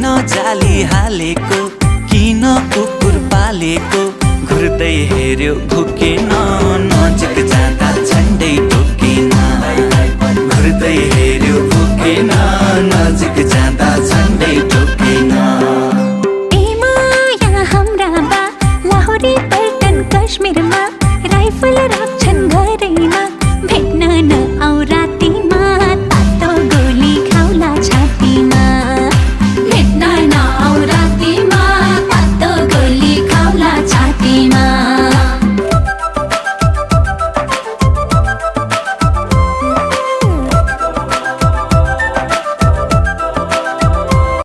किन जाली हालेको, किन कुकुर पालेको, घुर्दै हेर्यो भुकेन, नजिक जाँदा झन्डै टोकेन, घुर्दै